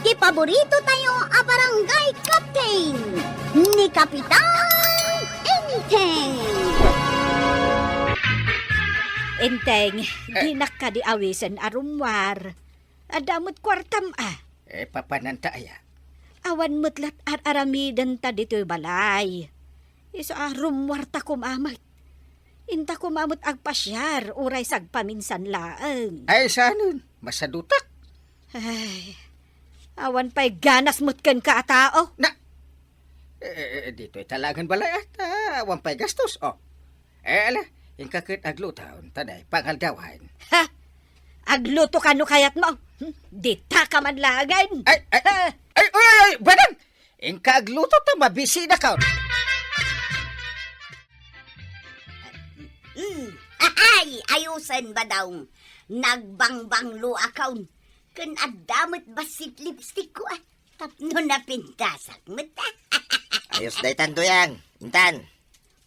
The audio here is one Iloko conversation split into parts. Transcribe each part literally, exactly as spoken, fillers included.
Ti paborito tayo a barangay captain, ni Kapitan Enteng. Enteng, eh, dinak kadi awisen a rummuar. Adda met kuartam a. Eh, papananta aya? Awan met lat ar-aramidenta ditoy balay. Isu a rummuarta koma met. Inta koma met agpasiar, uray sagpaminsan laeng. Ay, saanen? Masadutak. Ay, awan pay ganas met kenka a tao. Na, eh, eh, ditoy talagan balay, ah, ta awan pay gastos, oh. Eh, ala, inka ket agluto, ta dayta pangaldawan. Ha? Agluto kano kayatmo? Hmm? Dita ka man laeng. Ay, ay, ha? Ay, uy, uy, uy, Badang! Inka agluto ta mabisina ka. Hmm. Ay, ayusen, Badong. Nagbangbanglo a kaon. Ken adda met bassit lipstick ko, ah. Tapno napintasak met, ah. Ayos daytan, Duyang. Intan.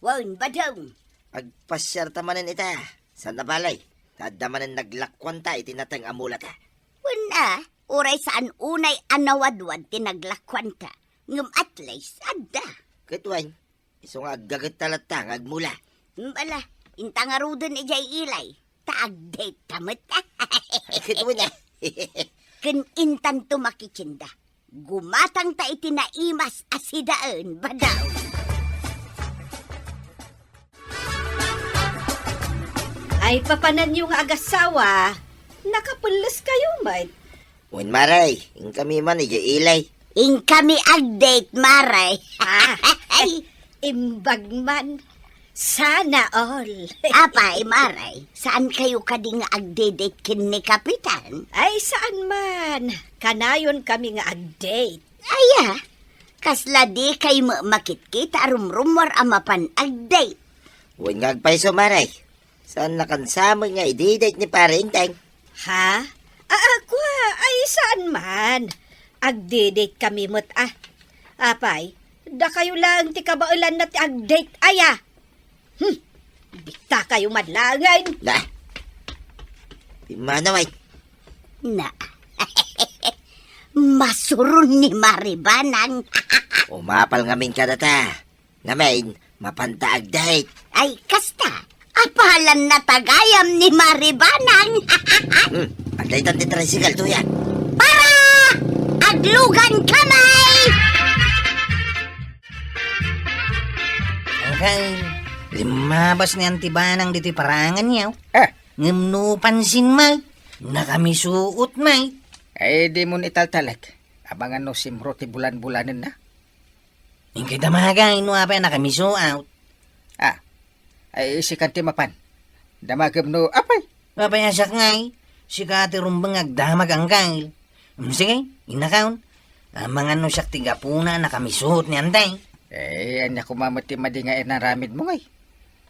Wen, Badong. Agpasiarta manen ita. Saan a balay? Ta adda manen naglakuanta iti nateng a mulata. Wen a, uray saan unay a nawadwad ti naglakuanta. Ngem at least, adda. Ket wen, isu nga aggagetta latta nga agmula. Bala, inta ngaruden idiay ilay. Ta agdate ta met. Ket wen a. Ken intanto makitienda. Gumatangta iti naimas a sidaen, Badong. Ay, papananyo nga agasawa, nakapelles kayo met. Wen, Mare, inkami man idiay ilay. Inkami agdate, Mare. Ah, ay, imbag man. Sana all. Apay, Mare, saan kayo kadi nga agdedate ken ni Kapitan? Ay, saan man. Kanayon kami nga agdate. Aya, kasla di kay makitkitkit a rumrummuar a mapan agdate. Wen nga agpayso, Mare. Saannakan sa met nga ididate ni Pare Enteng? Ha? Ah, kua, ay saan man. Agdidate kami met, ah. Apay, dakayo laeng ti kabaelanna ti agdate aya. Hmm, bigta kayo man laeng. Na. Pimmanaw ay. Na. Masuron ni Mare Banang. Umapal ngamin kadata. Ngamin, mapanta agdate. Ay, kasta. Apalanna ta gayam ni Mare Banang. Hmm, agdaytan ti tricycle, Duyang. Para! Aglugan kami! Angkel, limmabas ni Auntie Banang ditoy parangan niyo. Ah. Ngem no pansin met, nakamisuot met. Ay, di mo italtalek. Abangan no simro ti bulan-bulanenna. Inkay damagay no apay a nakamisuot. Ah, ay, sikan ti mapan. Damagem no apay. Apay a siak ngay, sika ti rumbeng nga agdamag, Angkel. Mm, sige, innakaon. Amangan no siak ti gapuna a nakamisuot ni Antay. Eh, ania koma met ti madi nga inaramidmo ngay?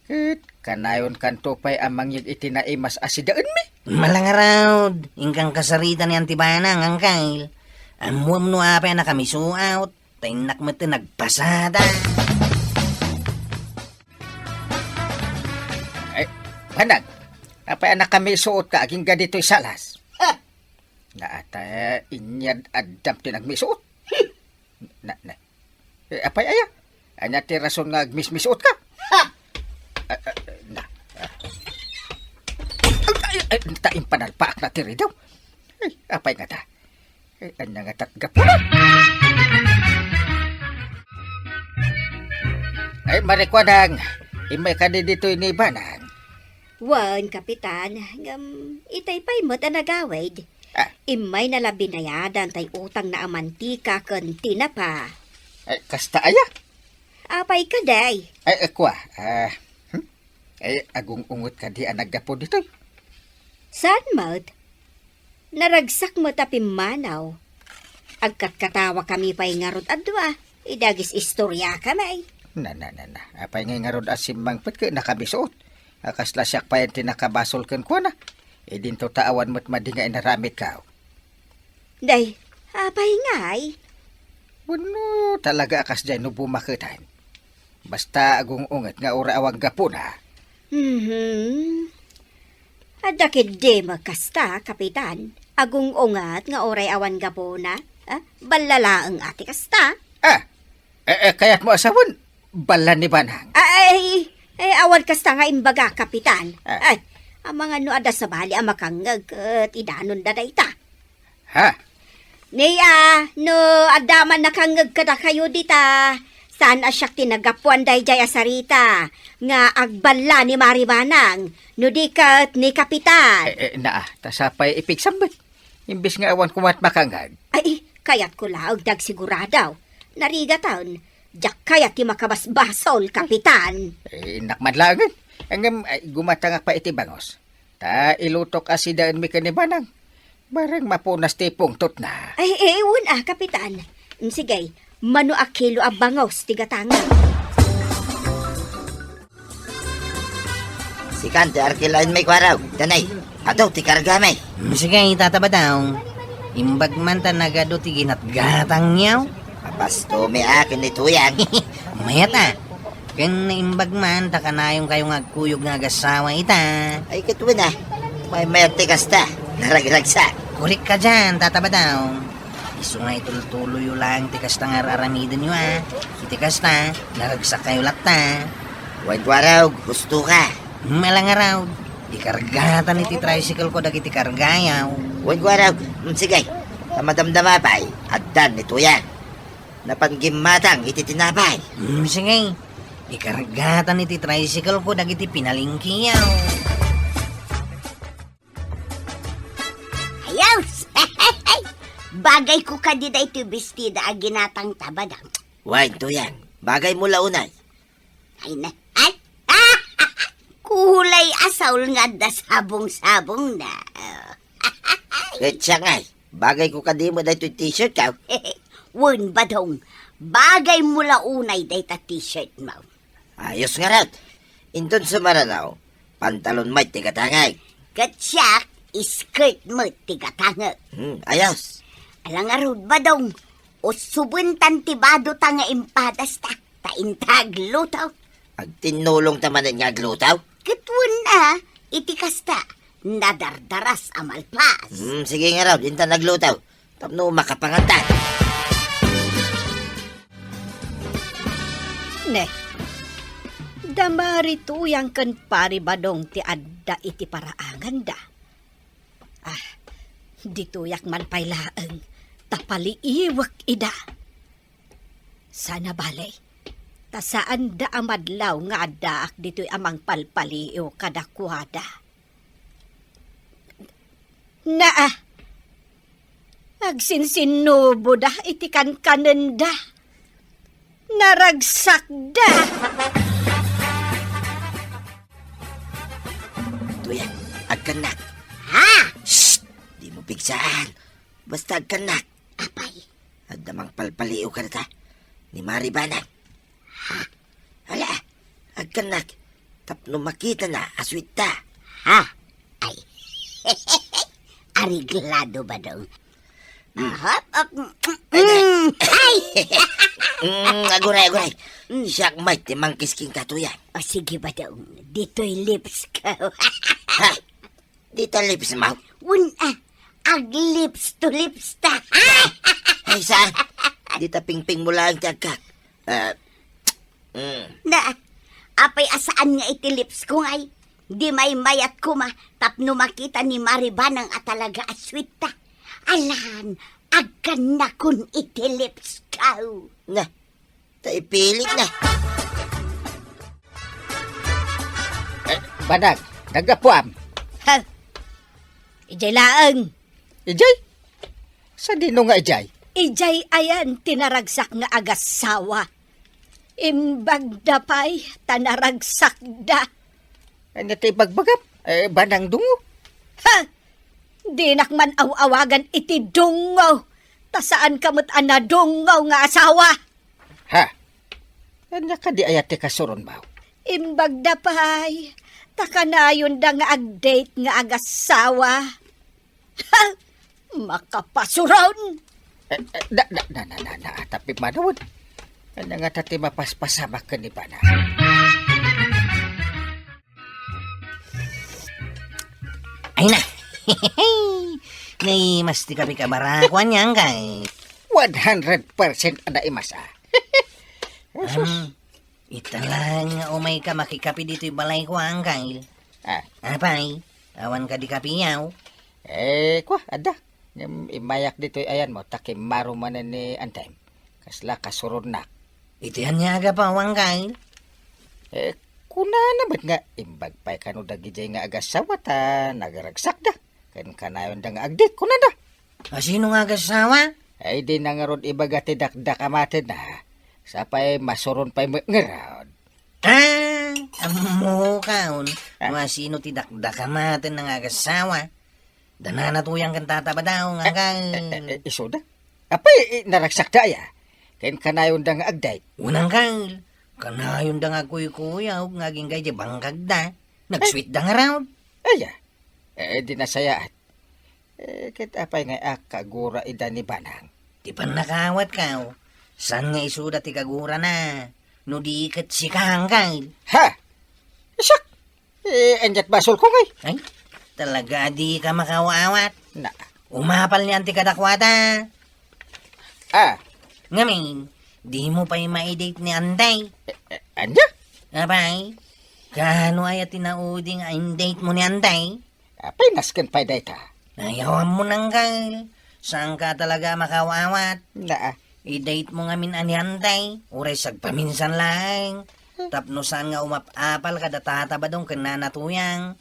Ket kanayonkanto pay a mangyeg iti naimas a sidaenmi. Malangarud, inkan kasarita ni Auntie Banang, Angkel. Ammuem no apay a nakamisuot, ta innak met ti nagpasada. Ay, Banang, apay a nakamisuot ka agingga ditoy salas? Ha? Naata, inyad addam ti nagmisuot. Na, na. Eh, apay aya? Ania ti rason nga agmismisuot ka? Ha! Ah, ah, na. Ah. Ay, ay, ay, ta impanalpaak na ti ridaw. Ay, apay ngata? Ay, ania ngata ti gapuna? Ay, Mare Kuanang, immay kadi ditoy ni Banang. Wen, Kapitan, ngem itay pay met a nagawid. Ah. Immayna la binayadan tay utangna a mantika ken tinapa. Ay, kasta aya? Apay kadi? Ay, ay, kua, ah, hmm? Ay, agung-unget kadi a naggapu ditoy? Saan met? Naragsak met a pimmanaw. Agkatkatawa kami pay ngarud a dua, idi agis-istorya kami. Na, na, na, na. Apay ngay ngarud a simmangpet ket nakamisuot? A kasla siak payen ti nakabasol kenkuana. Idinto ta awan met madi nga inaramidko. Day, apay ngay? Wenno talaga a kasdiay no bumaketan. Basta agung-unget nga uray awan gapuna. Mhm. Adda ketdi met kasta, Kapitan. Agung-ungat nga uray awan gapuna. Ah, balla laeng a ti kasta. Ah, eh, eh, kayatmo a sawen, balla ni Banang. Ay, eh, awan kasta nga imbaga, Kapitan. Ah. Ay, amangan no adda sabali a makangngeg ket idanonda dayta. Ha? Ni, ah, no adda man nakangngeg kadakayo dita, saan a siak ti naggapuan daydiay a sarita nga agballa ni Mari Banang, no di ket ni Kapitan? Eh, eh, naa, ta sapay ipigsambit. Imbes nga awan koma ti makangngeg. Ay, kayatko laeng ti agsigurado. Narigaten, diak kayat ti makabasbasol, Kapitan. Eh, innak man laengen. Ngem, ay, gumatangak pay iti bangus. Ta ilutok a sidaenmi ken ni Banang. Bareng mapunas ti pungtotna. Ay, eh, wen a, Kapitan. Mm, sige, mano a kilo a bangus ti gatangam? Sikan ti arkilainmi, Kuarog. Danay, adu ti kargami. Mm, sige, Tata Badong. Imbag man ta nagadu ti ginatgatangyo. Mapastomi a ken ni Tuyang. Mayat a. Ken naimbag man ta kanayonkayo nga agkuyog nga agasawa ita. Ay, ket wen a. Maymayat ti kasta. Naragragsak. Korek ka dian, Tata Badong. Isu nga itultuloyyo laeng ti kasta nga ar-aramidenyo a. Iti kasta, naragsakkayo latta. Wen, Kuarog, husto ka. Mala ngarud, ikargatan iti tricycle ko dagiti kargayo. Wen, Kuarog, mm, sige. Ta madamdama pay, addan ni Tuyang. Napan gimmatang iti tinapay. Mm, sige. Ikargatan iti tricycle ko dagiti pinalengkeyo. Ayos! Bagay ko kadi daytoy bestida a ginatang, Tata Badong. Wen, Tuyang, bagaymo la unay. Ay na, ay! Kulay asaul nga adda sabong-sabongna. Ket siak ngay, bagay ko kadi met daytoy t-shirt ko. Wen, Badong, bagaymo la unay dayta t-shirt mo. Ayos ngarud. Inton sumarano, pantalon met ti gatangek. Ket siak, skirt met ti gatangek. Hmm, ayos. Ala ngarud, Badong, usubentan ti badota nga impadasta, ta inta agluto. Agtinnulongta manen nga agluto? Ket wen a, iti kasta, nadardaras a malpas. Hmm, sige ngarud, inta agluto. Tapno makapanganta. Ne, da Mari Tuyang ken Pari Badong ti adda iti paraanganda. Ah, ditoyak man pay laeng, ta paliiwek ida. Sana bale, ta saanda a madlaw nga addaak ditoy a mangpalpaliiw kadakuada. Naa, agsinsinnuboda iti kankanenda. Naragsakda. Tuyak, agkannak. Ha? Shh! Dimo pigsaan. Basta agkannak. Apay? Adda mangpalpaliiw kadata ni Mari Banang. Ha? Ala, agkannak. Tapno makitana a suitta. Ha? Ay. Areglado, Badong. Mm. Aha, ak-, Ay, mm, ay! Mm, aguray, aguray. Mm. Siak met ti mangkis kenka, Tuyak. O, sige, Badong. Ditoy lips ko. Ha? Dita lips mo? Wen a, ag lips to lips ta. Ay, saan? Dita pingpingmo laeng ti agkak. Ah, mm. Na, apay a saan nga iti lips ko ngay? Di maymayat koma tapno makita ni Mari Banang a talaga a suitta. Alan, agkannakon iti lips ko. Na, ta ipilik na. Eh, Banang, naggapuam. Ha? Idiay laeng. Idiay? Sadino nga idiay? Idiay ayan ti naragsak nga agasawa. Imbagda pay ta naragsakda. Ania ti ibagbagam? Eh, Banang Dungo? Ha! Dinak man aw-awagan iti Dungo, ta saanka met a nadungo nga asawa. Ha? Ania kadi aya ti kasuronmo? Imbagda pay, ta kanayonda nga ag-date nga agasawa. Ha? Makapasuron! Eh, eh, da, da, da, da, da, da, tapi manawen. Ania ngata ti mapaspasamak ken ni Banang? Ay na. Naimas ti kape ka barako, ania, Angkal? One hundred percent a naimas, a. Asus. Am, ita laeng nga umayka makikape ditoy balayko, Angkal. A. Apay, awan kadi kape, yaw? E, kua, adda. Ngem immayak ditoy ayanmo, ta kimmaro manen ni Antay. Kasla kasuronnak. Iti ania a gapu, Angkal? E, kunana met nga imbag pay kano dagidiay nga agassawa ta nagaragsakda. Ken kanayonda nga agdate, kunada. A, sino nga agassawa? Ay, dina ngarud ibaga ti dakdakamatenna. Sapay masuron pay met ngarud. A, ammokon. A? No a sino ti dakdakamatenna nga agassawa. Da nanatuyang ken Tata Badong, Angkal. E, e, e, isuda? Apay, e, naragsakda aya? Ken kanayonda nga agdate? Wen, Angkal. Kanayonda nga agkuykuyog nga agingga idiay bangkagda. Nagsuitda ngarud. Aya? E, di nasayaat. E, ket apay nga akkagura ida ni Banang? Ti pannakaawatko, saan nga isuda ti kagurana, no di ket sika, Angkal? Ha? Siak? E, ania't basolko, ngay? Ay, talaga a dika makaawat. Na. Umapal ni Antay kadakuada. A. Ngamin, dimo pay maidate ni Antay. E, e, ania? Apay, kaano aya ti naudi nga indate mo ni Antay? Apay, nasken pay dayta? Ayaw ammon, Angkal. Saanka talaga a makaawat. Na. I-date mo ngamin a ni Antay, uray sagpaminsan laeng. Tapno saan nga umap-apal kada Tata Badong ken Nana Tuyang.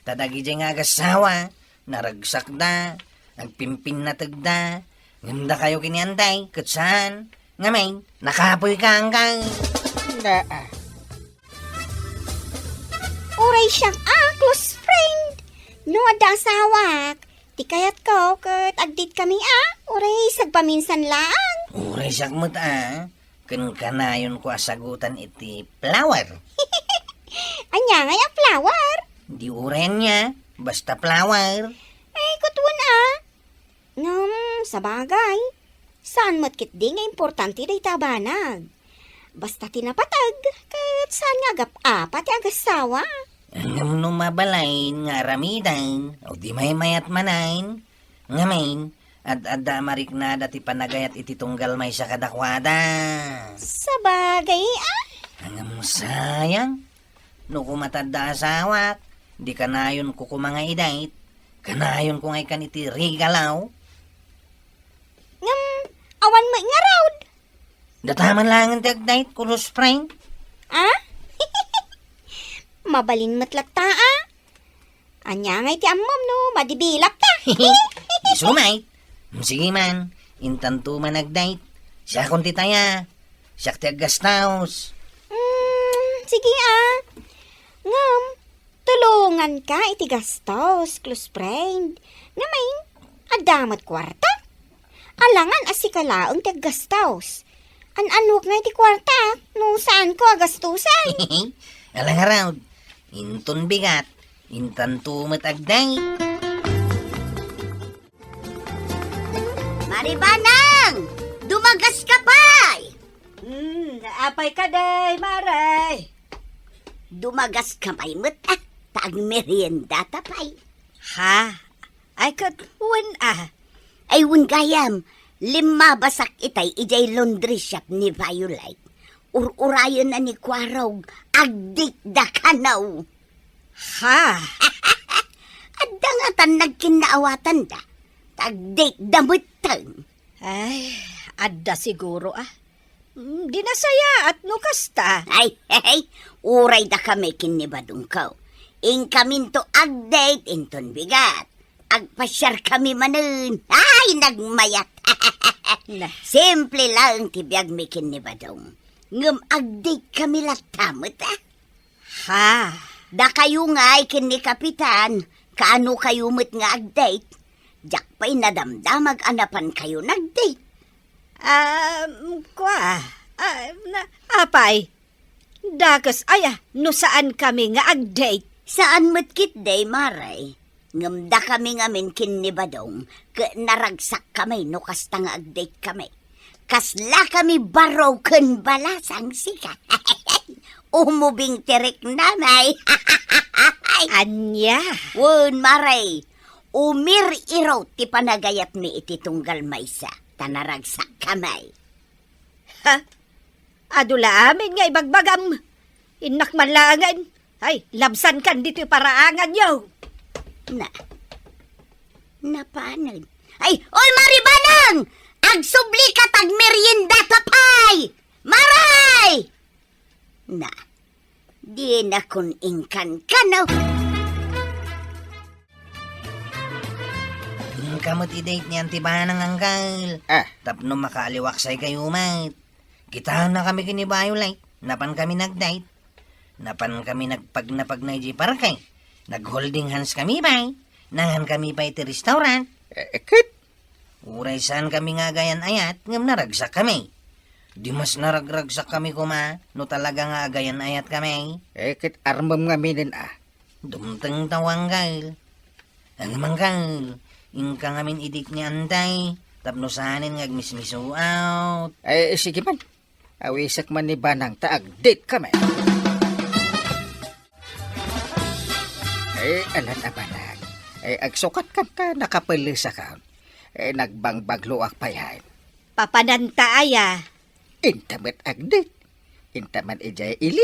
Ta dagidiay nga agassawa, naragsakda, agpimpinnategda, ngem dakayo ken ni Antay, ket saan. Ngamin, nakapoyka, Angkal. Na. Uray siak a close friend. No adda asawak, ti kayatko ket agdate kami a, uray sagpaminsan laeng. Uray siak met a, ken kanayonko a sagutan iti flower. Ania ngay a flower? Di uray ania, basta flower. Ay, kutwen a. Ngem, sabagay, saan met ketdi nga importante dayta a banag. Basta ti napateg, ket saan nga agap-apa ti agassawa. Ngem no mabalin nga aramiden, o di maymayat manen, ngamin, ad-adda a mariknada ti panagayat iti tunggal maysa kadakuada. Sabagay, a? Ngem sayang, no kumat adda asawak, di kanayonko koma nga i-date, kanayonko nga ikkan iti regalo. Ngem, awan met ngarud. Dataman laengen ti ag-date, close friend. A? Mabalin met latta, a? Ania ngay ti ammom no madibilapta? Isu met. Sige man, intanto man ag-date. Siakon ti taya. Siak ti aggastos. Mm, sige, a. Ngem, tulonganka iti gastos, close friend. Ngamin, adda met kuarta? Alangan a sika laeng ti aggastos. An-anok ngay ti kuarta no saanko a gastosan? Ala ngarud, inton bigat, intanto met ag-date. Mari Banang! Dumagaska pay! Hmm, apay kadi, Mare? Dumagaska pay met, a, ta agmeriendata pay. Ha? Ay, ket wen a. Ay, wen gayam, limmabasak itay idiay laundry shop ni Violet. Ur-urayenna ni Kuarog, ag-date da kano. Ha? Adda ngatan nagkinnaawatanda. Ag-date da metten. Ay, adda siguro, a. Mm, di nasayaat no kasta. Ay, hey, hey, uray dakami ken ni Badongko. Inkaminto ag-date inton bigat. Agpasiarkami manen. Ay, nagmayat. Na. Simple laeng ti biagmi ken ni Badong. Ngem ag-date kami latta met, a. Ha? Dakayo ngay ken ni Kapitan, kaanokayo met nga ag-date? Diak pay nadamdamag a napankayo nag-date. Um, kua, a, na, apay, dakes aya no saankami nga ag-date? Saan met ketdi, Mare. Ngem dakami ngamin ken ni Badong, ket naragsakkami no kasta nga ag-date kami. Kaslakami baro ken balasang sika. Umubing ti riknami. Ania? Wen, Mare, Umir-iro ti panagayatmi iti tunggal maysa, ta naragsakkami. Ha? Adu la amin nga ibagbagam. Innak man laengen. Ay, labsankan ditoy paraanganyo. Na, napanen. Ay, oy, Mari Banang! Agsublika ta agmeriendata pay! Maray! Na, dinakon inkankanaw. Inka met i-date ni Auntie Banang, Uncle. Ah. Tapno makaaliwaksay kayo met. Kitaennakami ken ni Violet. Napankami nag-date. Napankami nagpagnapagna idiay parke. Nag-holding hands kami pay. Nangankami pay iti restaurant. Eh, eh, ket? Uray saankami nga agayan-ayat, ngem naragsakkami. Di mas naragragsakkami koma no talaga nga agayan-ayatkami. Eh, ket armem ngaminen a. Dumtengta, Uncle. Ngem, Uncle, inka ngamin i-date ni Auntie, tapno saanen nga agmismisuot. Eh, sige man. Awisek man ni Banang ta ag-date kami. Eh, alan a Banang. Eh, agsukatkan ta nakapelesakon. Eh, nagbangbagloak pay. Papananta aya? Inta met ag-date. Inta man idiay ili.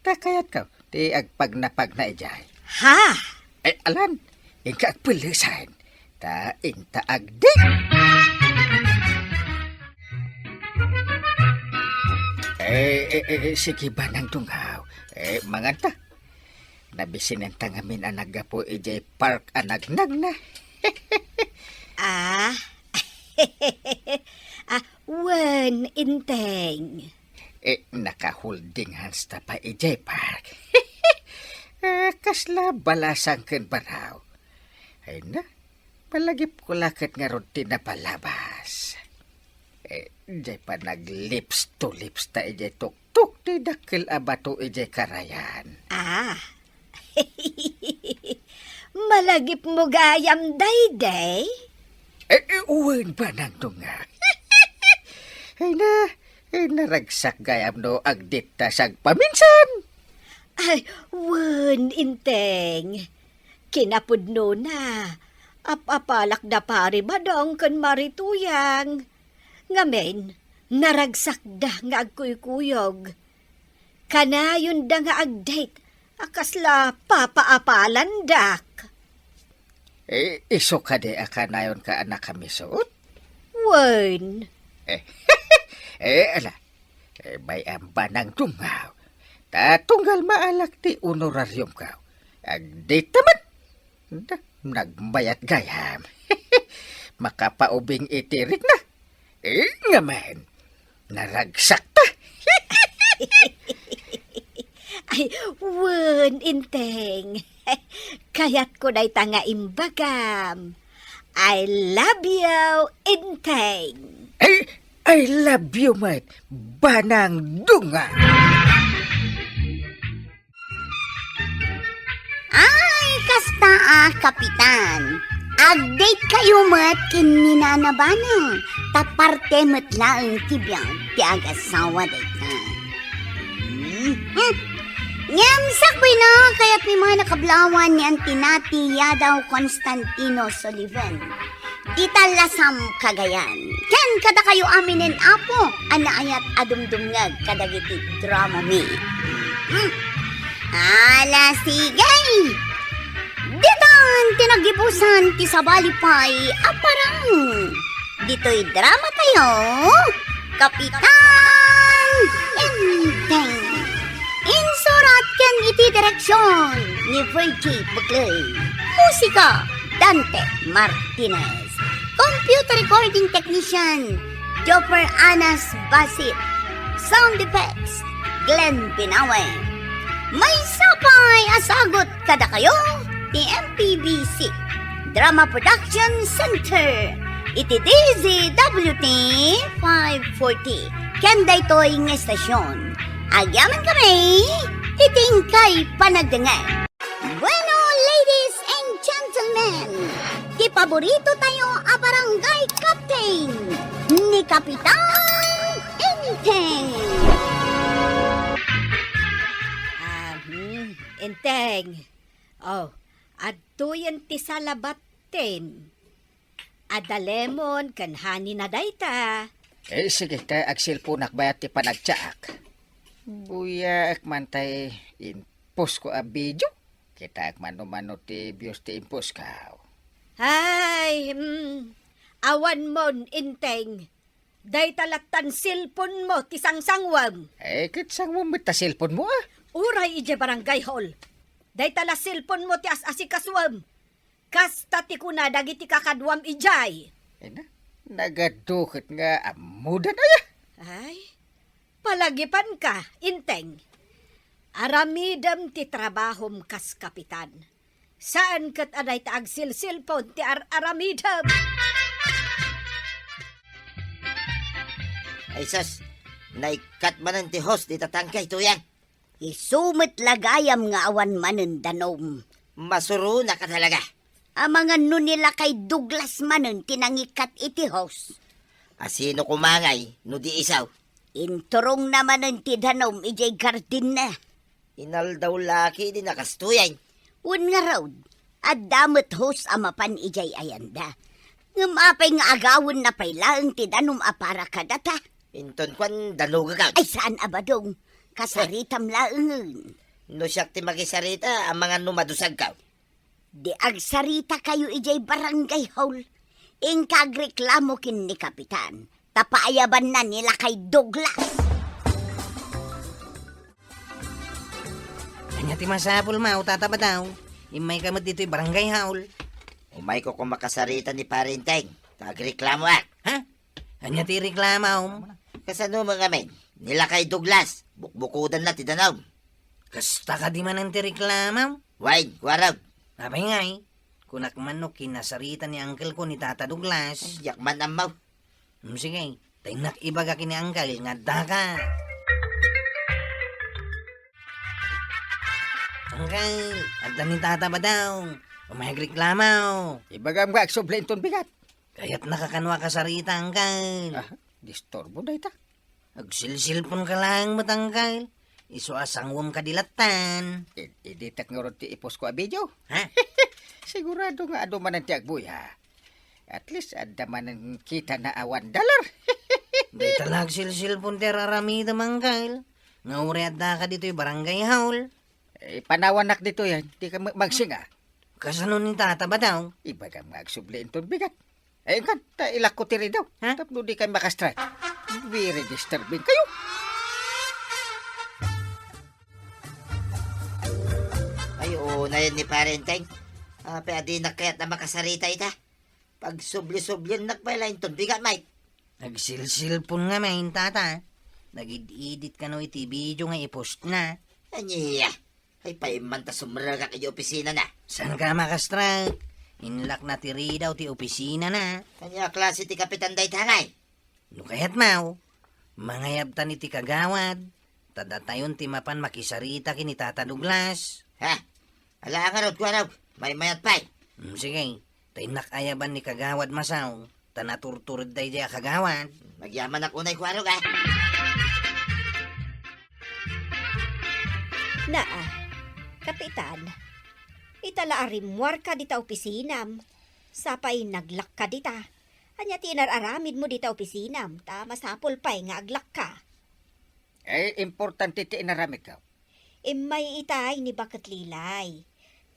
Ta kayatko ti agpagnapagna idiay. Ha? Eh, alan, inka agpelesan. Ta inta ag-date. Eh, eh, eh, eh, sige, Banang Dungaw. Eh, manganta. Nabisinenta ngamin a naggapu idiay park a nagnagna. Ah? Ah, wen, Enteng. Eh, naka-holding hands ta pay idiay park. Ah, kasla balasang ken baraw. Ay na, malagipko la ket ngarud ti napalabas. Eh, diay pa nag-lips to lips ta idiay tuktok ti dakkel a bato idiay karayan. Ah. Malagipmo gayam daydi? Eh, eh, wen, Banang Dungaw. Ay na, eh, naragsak gayam no ag-date ta sagpaminsan. Ay, wen, Enteng. Kinapudnona, ap-apalak da Pari Badong ken Mari Tuyang. Ngamin, naragsakda nga agkuykuyog. Kanayonda nga ag-date a kasla papaapalandak. Eh, isu kadi a kanayonka a nakamisuot? Wen. Eh, eh, ala. Eh, bay-am, Banang Dungaw. Ta tunggal maalak ti honorariumko. Ag-date ta met. Da, nagbayat gayam. Makapaubing iti rikna. Eh, ngamin, naragsakta. Ay, wen, Enteng. Kayatko dayta nga imbagam. I love you, Enteng. Eh, I love you met, Banang Dungaw. Ay, kasta a, Kapitan. Ag-date kayo met ken ni Nana Banang, ta parte met laeng ti biag ti agasawa dayta. Mhm. Ngem sakbay na, kayatmi met a kablawan ni Auntie Nati Yadaw Constantino Sullivan. Dita Lasam, Cagayan. Ken kadakayo aminen, Apo, a naayat a dumdumngeg kadagiti drama mi. Hmm. Ala, sige! Ditan ti nagibusan ti sabali pay a parang. Ditoy drama tayo, Kapitan Enteng. Insurat ken iti direksyon ni Virgie Buclay. Musika, Dante Martinez. Computer recording technician, Jopper Anas Basit. Sound effects, Glenn Binawe. Maysa pay a sagut kadakayo ti M P B C Drama Production Center iti D Z W T five forty. Ken daytoy nga estasyon, agyamankami iti inkay panagdengngeg. Bueno, ladies and gentlemen, ti paborito tayo a barangay captain, ni Kapitan Enteng. Ah, hmm, Enteng. Oh, adtoyen ti salabat Tim, adda lemon ken honey na dayta. Eh, sige, ta agselponak bayat ti panagtsaak. Buyaek man tay imposko a video. Kitaek man no mano ti views ti imposko. Ay, mm, awan mon, Inteng. Dayta lattan cellphone mo ti sangsangwem. Eh, ket sangwem met ta cellphone mo, ah. Uray idiay barangay hall. Dayta la cellphone mo ti as-asikasuem. Kasta ti kuna dagiti kakaduam idiay. Ay na, nagaduket nga ammodan aya. Ay, palagipanka, Inteng. Aramidem ti trabahom kas kapitan. Saan ket a dayta agsilsilpon ti ar-aramidem. Ay sus, naikkat manen ti host dita tangke, Tuyang. Isu met la gayam nga awan manen danum. Masuronak a talaga. Amangan no ni Lakay Douglas manen ti nangikkat iti host. A sino koma ngay no di isu? Inturongna manen ti danum idiay gardenna. Inaldaw la ketdi a kastoy. Wen ngarud, adda met host a mapan idiay ayanda. Ngem apay nga agawenna pay laeng ti danum a para kadata? Inton kuan, danugak. Ay, saan a badong. Kasaritam laengen. No siak ti makisarita, amangan no madusagka. Di agsaritayo idiay barangay hall. Inka agreklamo ken ni Kapitan, ta paayabanna ni Lakay Douglas. Ania ti masapul, Maw, Tata Badaw? Immayka met ditoy barangay hall. Umayko koma kasarita ni Pare Inteng, ta agreklamoak. Ha? Ania ti reklamom? Kasano met ngamin? Ni Lakay Douglas, bukbukodanna ti danum. Kasta kadi manen ti reklamom? Wen, kuarog. Apay ngay, kunak man no kinasarita ni uncle ko ni Tata Douglas. Ay, diak man ammo. Hmm, sige, ta innak ibaga ken ni uncle nga addaka. Uncle, adda ni Tata Badaw. Umay agreklamo. Ibagam nga agsubli inton bigat. Kayatnaka kano a kasarita, uncle. Ah, disturbo dayta. Agsilsilponka laeng met, uncle. Isu a sangwem kadi lattan. Id-, iditek ngarud ti iposko a video. Ha? Sigurado nga adu manen ti agbuya. At least, adda manen kita na a one dollar. Dayta la agsilsilpon ti ar-aramidem, uncle. Nga uray addaka ditoy barangay hall. Eh, panawanak ditoy, ah. Dika ma-, magsinga. Kasano ni Tata Badaw? Ibagam nga agsubli inton bigat. Eh, inkan, ta ilakko ti ridaw. Ha? Tapno dikay maka-strike. Very disturbing kayo. Ay, unayen ni Pare Inteng. Apay a dinak kayat a makasarita ita? Pagsubli-subliennak pay la inton bigat, Mike. Agsilsilpon ngamin, Tata. Nagid-idit kano iti video nga i-post na. Ania? Ay, paimman ta sumrekak iti opisina na. Saan ka makastrek? Inlak na ti ridaw ti opisina na. Ania a klase ti kapitan dayta ngay? No kayatmo, mangayabtan iti kagawad, ta datayon ti mapan makisarita ken ni Tata Douglas. Ha? Ala ngarud, kuarog, maymayat pay. Mm, sige, ta innak ayaban ni Kagawad Masaw, ta naturtured daydiay a kagawad. Magyamanak unay, kuarog, ah. Naa, Kapitan, ita la a rimmuarka dita opisinam, sapay naglakka dita. Ania ti inar-aramidmo dita opisinam, ta masapul pay nga aglakka? Eh, importante ti inaramidko. Immay itay ni Baket Lilay.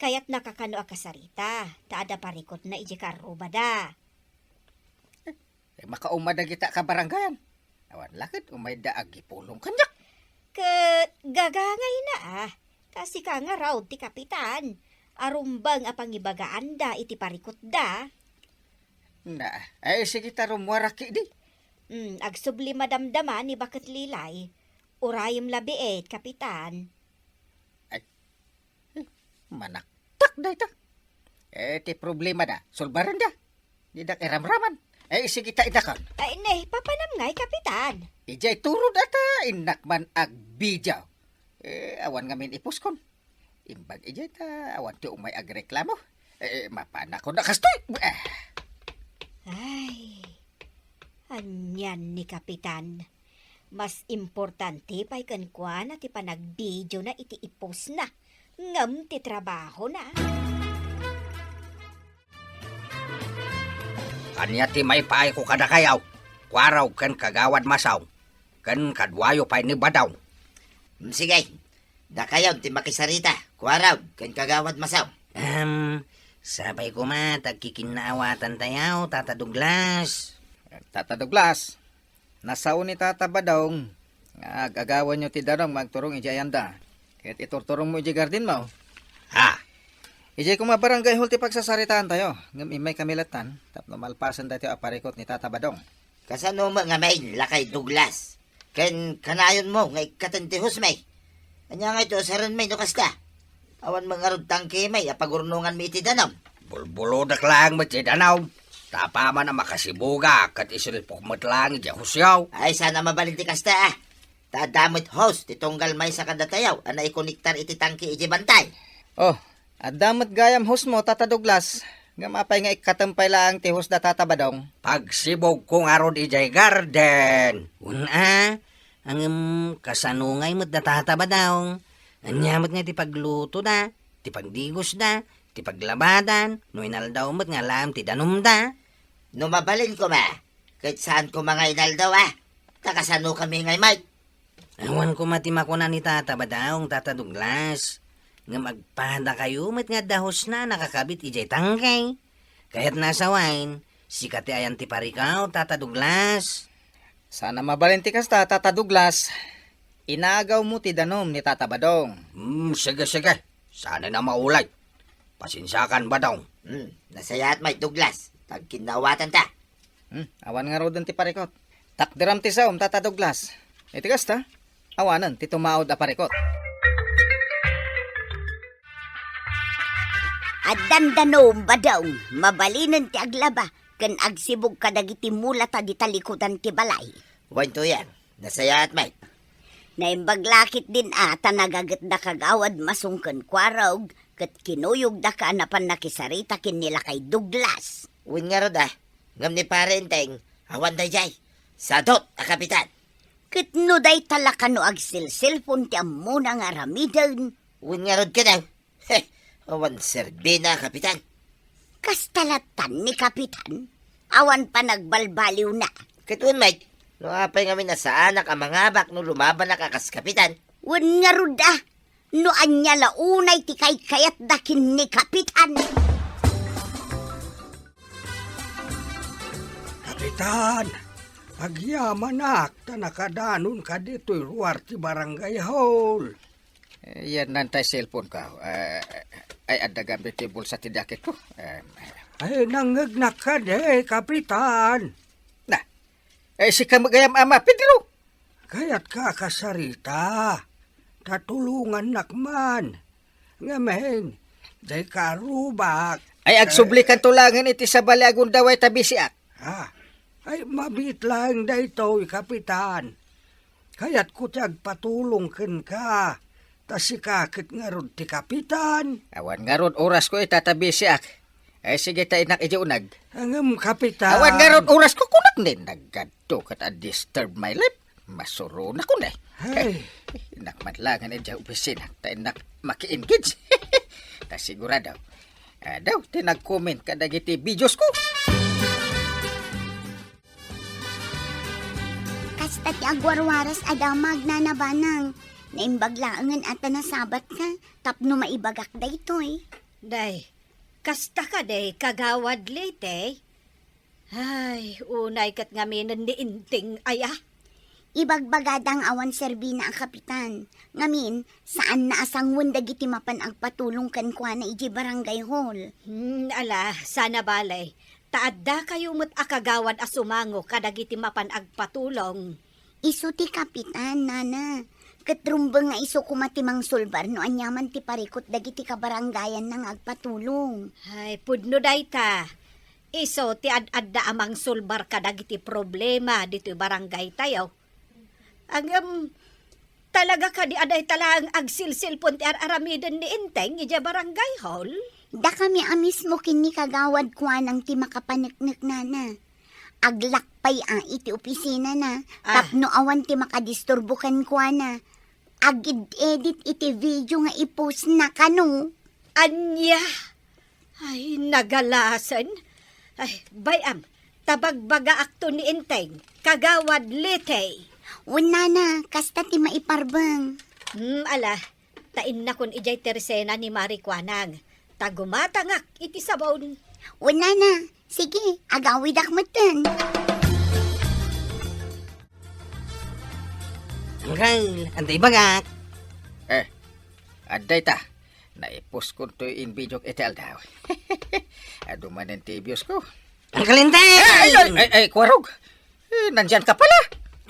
Kayatna kakano a kasarita, ta adda parikutna idiay karrubada. Eh, makauma dagita a kabarangayan. Awan la ket umayda agipulong kaniak. Ket gagangayna, ah. Ta sika ngarud ti kapitan. Arumbeng a pangibagaanda iti parikutda. Na, ay, sige ta rummuarak idi. Hmm, agsubli madamdama ni Baket Lilay. Urayem labiit, Kapitan. Ay, eh, manaktak dayta. Eh, ti problemada, solbarenda. Didak iramraman. Eh, sige ta idakon. Ay, ne, papanam ngay, Kapitan. Idiay turod ata, innak man agbidiaw. Eh, awan ngamin ipuskon. Imbag idiay ta awan ti umay agreklamo. Eh, mapanakon a kastoy. Eh. Ay, anian ni Kapitan. Mas importante pay kenkuana ti panagbidiona iti ipusna ngem ti trabahona. Ania ti maipaayko kadakayo, Kuarog ken Kagawad Masaw, ken kaduayo pay ni Badong? Mm, sige, dakayon ti makisarita, Kuarog ken Kagawad Masaw. Em, sapay koma ta agkikinnaawatantayo, Tata Douglas. Tata Douglas, nasao ni Tata Badong nga ag-agawanyo ti danum nga agturong idiay ayanda. Ket iturturongmo idiay gardenmo. Ha? Idiay koma barangay hall ti pagsasaritaantayo, ngem immaykami lattan tapno malpasen daytoy a parikut ni Tata Badong. Kasano met ngamin, Lakay Douglas? Ken kanayonmo nga ikkaten ti hosmi? Ania ngay ti usarenmi no kasta? Awan met ngarud tangkemi a pagurnonganmi iti danum. Bulbulodek laeng met ti danum. Ta apaman a makasibugak ket isilpok met laeng idiay hosyo. Ay, saan a mabalin ti kasta, a. Ta adda met hose ti tunggal maysa kadatayo a naikonektar iti tangke idiay bantay. Oh, adda met gayam hosemo, Tata Douglas. Ngem apay nga ikkatem pay laeng ti hose da Tata Badong? Pagsibugko ngarud idiay garden. Wen a, ngem kasano ngay met da Tata Badong? Ania met nga ti paglutoda, ti pagdigosda, ti paglabada, no inaldaw met nga alaem ti danumda? No mabalin koma, ket saan koma nga inaldaw, a. Ta kasanokami ngay met? Awan koma ti makuna ni Tata Badong, Tata Douglas. Ngem agpadakayo met nga adda hosena a nakakabit idiay tangke. Kayatna a sawen, sika ti ayan ti parikut, Tata Douglas. Saan a mabalin ti kasta, Tata Douglas. Inagawmo ti danum ni Tata Badong. Hmm, sige, sige. Saan a maulay. Pasensiakan, Badong. Hmm, nasayaat met, Douglas. Ta agkinnaawatanta. Hmm, awan ngaruden ti parikut. Takderam ti saom, Tata Douglas. Iti kasta, awanen ti tumaud a parikut. Addan danum, Badong, mabalinen ti aglaba ken agsibug kadagiti mulata di talikudan ti balay. Wen, Tuyang, nasayaat met. Naimbag la ketdin a ta nagaget da Kagawad Masong ken Kuarog ket kinuyogdaka a napan nakisarita ken ni Lakay Douglas. Wen ngarud, a. Ngem ni Pare Enteng, awan daydiay. Sadut a kapitan. Ket no dayta la kano agselselpon ti ammona nga aramiden? Wen ngarud kano. He, awan serbina, Kapitan. Kasta lattan ni Kapitan? Awan panagbalbaliwna. Ket wen met, no apay ngamin a saanak a mangabak no lumabanak a kas Kapitan? Wen ngarud a, no ania la unay ti kaykayatda ken ni Kapitan. Kapitan, agyamanak ta nakadanonka ditoy ruar ti barangay hall. Eh, yan nantay cellphone ko. Eh, ay, adda gambit ti bulsa ti jacket ko. Eh, Ay, nangngegnak kadi, Kapitan. Na, eh, sika met gayam ama, Pedro. Kayatka a kasarita, ta tulongannak man. Ngamin, dayka arubak. Ay, agsublikanto laengen iti sabali a gundaway ta bisiak. Ah, ay, mabiit laeng daytoy, Kapitan. Kayatko ti agpatulong kenka, ta sika ket ngarud ti Kapitan. Awan ngarud orasko ita ta bisiak. Ay, sige, ta innak idiay uneg. Ngem, Kapitan. Awan ngarud orasko, kunak ni naggadto ket a disturb my life. Masuronakon, eh. Ay. Innak man laengen idiay opisina, ta innak maki-engage. Ta sigurado. Adaw, ti nag-comment kadagiti videos ko. Kasta ti agwarwaras a damag, Nana Banang. Naimbag laengen a ta nasabatka tapno maibagak daytoy. Day, kasta kadi, Kagawad Leyte? Ay, unay ket ngaminen ni Enteng aya? Ibagbagada nga awan serbina a kapitan. Ngamin, saanna a sangoen dagiti mapan agpatulong kenkuana idiay barangay hall. Hmm, ala, saan a bale. Ta addakayo met a kagawad a sumango kadagiti mapan agpatulong. Isu ti kapitan, Nana. Ket rumbeng nga isu koma ti mangsulbar no aniaman ti parikut dagiti kabarangayanna nga agpatulong. Ay, pudno dayta. Isu ti ad-adda a mangsulbar kadagiti problema ditoy barangaytayo. Ngem, talaga kadi a dayta laeng agsilsilpon ti ar-aramiden ni Enteng idiay barangay hall? Dakami a mismo ken ni Kagawad Kuanang ti makapaneknek, Nana. Aglak pay a iti opisinana, ah, tapno awan ti makadisturbo kenkuana. Agid-edit iti video nga i-postna kano. Ania? Ay, nagalasen. Ay, bay-am, Ta bagbagaakto ni Enteng, Kagawad Liti. Wen nana, kasta ti maiparbeng. Hmm, ala, ta innakon idiay tersena ni Mari Kuanang, ta gumatangak iti sabon. Wen nana, sige, agawidak metten. Angkel, adda ibagak. Eh, adda ita. Naiposkon toy in videok iti aldaw. Adu manen ti views ko. Angkel Enteng! Ay, ay, ay, ay, Kuarog. Eh, nandiyan ka pala.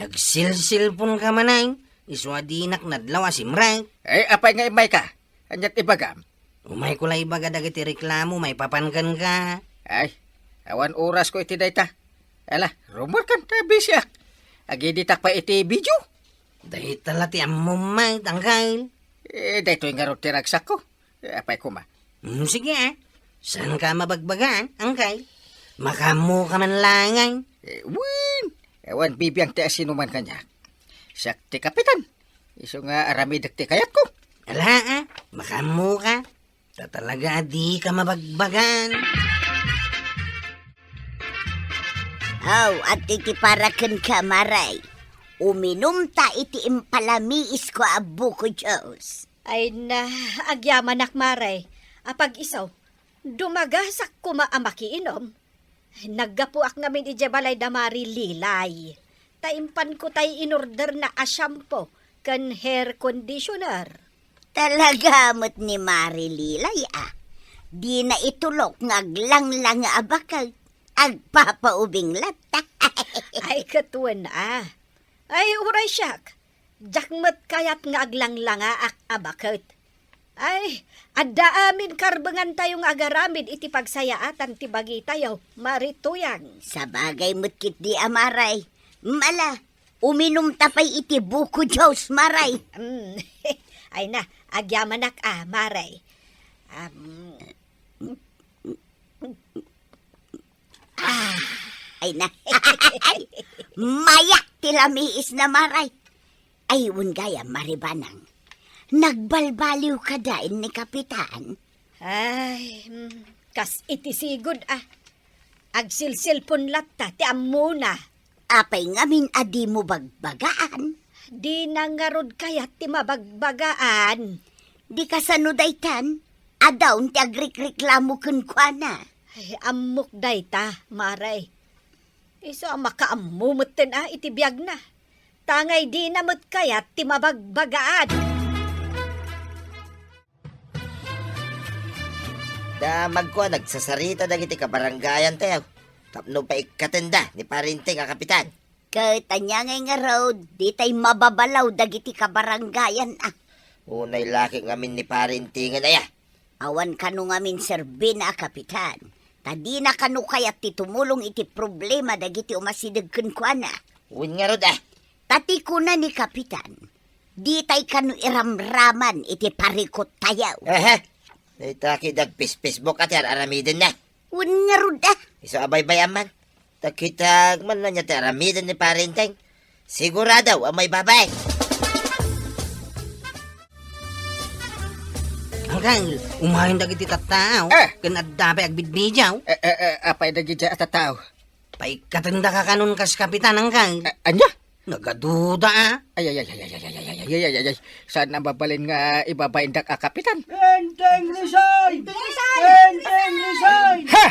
Nagsilsilpon ka manay. Isu a dinak nadlaw a simrek. Eh, apay nga immay ka? Aniat ibagam? Umay ko la ibaga dagiti reklamo maipapan kenka. Ay, awan oras ko iti dayta. Ala, rumor kan ta bisiak. Agiditak pa iti video. Dayta la ti ammom, may, Angkel. Eh, daytoy ngarud ti ragsakko. Eh, apay koma. Hmm, sige, ah. Saan ka mabagbagaan, Angkel? Makaammo ka man laeng. Eh, wen, awan bibiang ti asinuman kaniak. Siak ti kapitan. Isu nga aramidek ti kayatko. Ala, ah. Makaammo ka. Ta talaga a di ka mabagbagaan. Aw, adtoy ti para kenka, Mare. Uminumta iti impalamiisko a buko juice. Ay na, agyamanak, Mare. Apag-isu, dumagasak koma a makiinom. Naggapuak ngamin idiay balay da Mari Lilay. Ta impanko tay inorderna a shampoo ken hair conditioner. Talaga met ni Mari Lilay, a. Dina itulok nga aglanglanga a baket. Agpapaubing latta. Ay, ket wen, a. Ay, uray siak. Diak met kayat nga aglanglangaak a baket. Ay, adda amin karbengantayo nga agaramid iti pagsayaatan ti bagitayo, Mari Tuyang. Sabagay met ketdi a, Mare. Mala, uminumta pay iti buko juice, Mare. Mm. Ay na, agyamanak a, Mare. Am, Ah, ay na. Mayak ti lamiisna, Mare. Ay, wen gayam, Mari Banang. Nagbalbaliw ka dain ni Kapitan? Ay, mm, kas iti sigud, a. Agsilsilpon latta ti ammona. Apay ngamin a dimo bagbagaan? Dina ngarud kayat ti mabagbagaan. Di kasano daytan? Adaon ti agrikreklamo kenkuana. Ay, ammok dayta, Mare. Isu a makaammo metten a iti biagna. Tangay dina met kayat ti mabagbagaan. Damagko a nagsasarita dagiti kabarangayantayo tapno paikkatenda ni Pare Enteng a kapitan. Ket ania ngay ngarud, ditay mababalaw dagiti kabarangayan a. Unay laki ngamin ni Pare Enteng aya. Awan kano ngamin serbina a kapitan, ta dina kano kayat ti tumulong iti problema dagiti umasideg kenkuana. Wen ngarud a. Ta ti kuna ni kapitan, ditay kano iramraman iti parikuttayo. Aha. Dayta ket agpis-Facebook a ti ar-aramidenna. Wen ngarud a. Isu a baybay-am man. Ta kitak man ania ti aramiden ni Pare Enteng. Sigurado a maibabay. Angkel, umayen dagiti tattao. Eh. Ken adda pay agbidbidiaw. Eh, eh, eh, apay dagiti a tattao? Paikkatendaka kanon kas kapitan, Angkel. Eh, ania? Nagaduda, a. Ay, ay, ay. Saan a mabalin nga ibabaindak a kapitan? Enteng resign! Enteng resign! Enteng resign! Ha!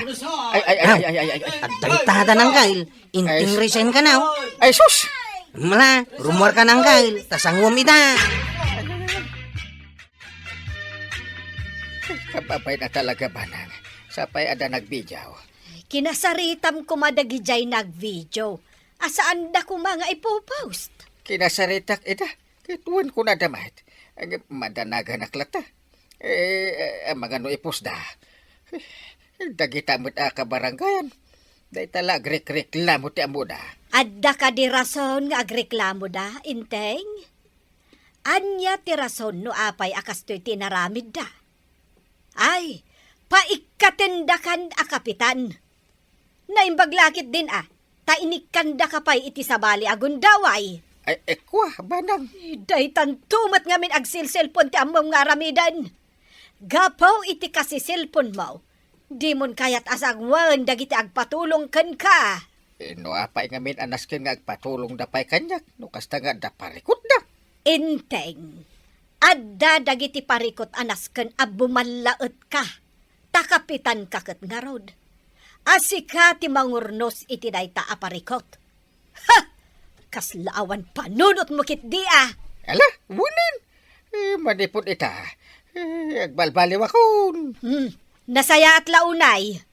Ay, ay, ay, ay, ay, ay, ay. Adda itada, Angkel. Enteng resign ka na, o. Ay, sus! Mala, rumor ka, Angkel. Ta sanguam ita. Kababain a talaga, Banang. Sapay adda nagbidiaw. Kinasaritam koma dagidiay nagbidiaw. A saanda koma nga ipopost. Kinasaritak ida, ket wen kunada met. Ag-, madanaganak latta. Eh, eh, amangan no ipostda. Dagita met a kabarangayan. Dayta la agrekreklamo ti ammoda. Adda kadi rason nga agreklamoda, Enteng? Ania ti rason no apay a kastoy ti inaramidda? Ay, paikkatendakan a kapitan. Naimbag la ketdin a, ta inikkandaka pay iti sabali a gundaway. Ay, eh, kua, Banang. Daytanto met ngamin agsilsilpon ti ammom nga aramiden. Gapu iti kasisilponmo, dimon kayat a sangoen dagiti agpatulong kenka. Eh, no apay ngamin a nasken nga agpatulongda pay kaniak, no kasta nga adda parikutda? Enteng, adda dagiti parikut a nasken a bumallaetka, ta kapitanka ket ngarud. A sika ti mangurnos iti dayta a parikut. Ha! Kasla awan panunotmo ketdi a. Ala, wen. Eh, manipud ita, eh, agbalbaliwakon. Hmm, nasayaat la unay.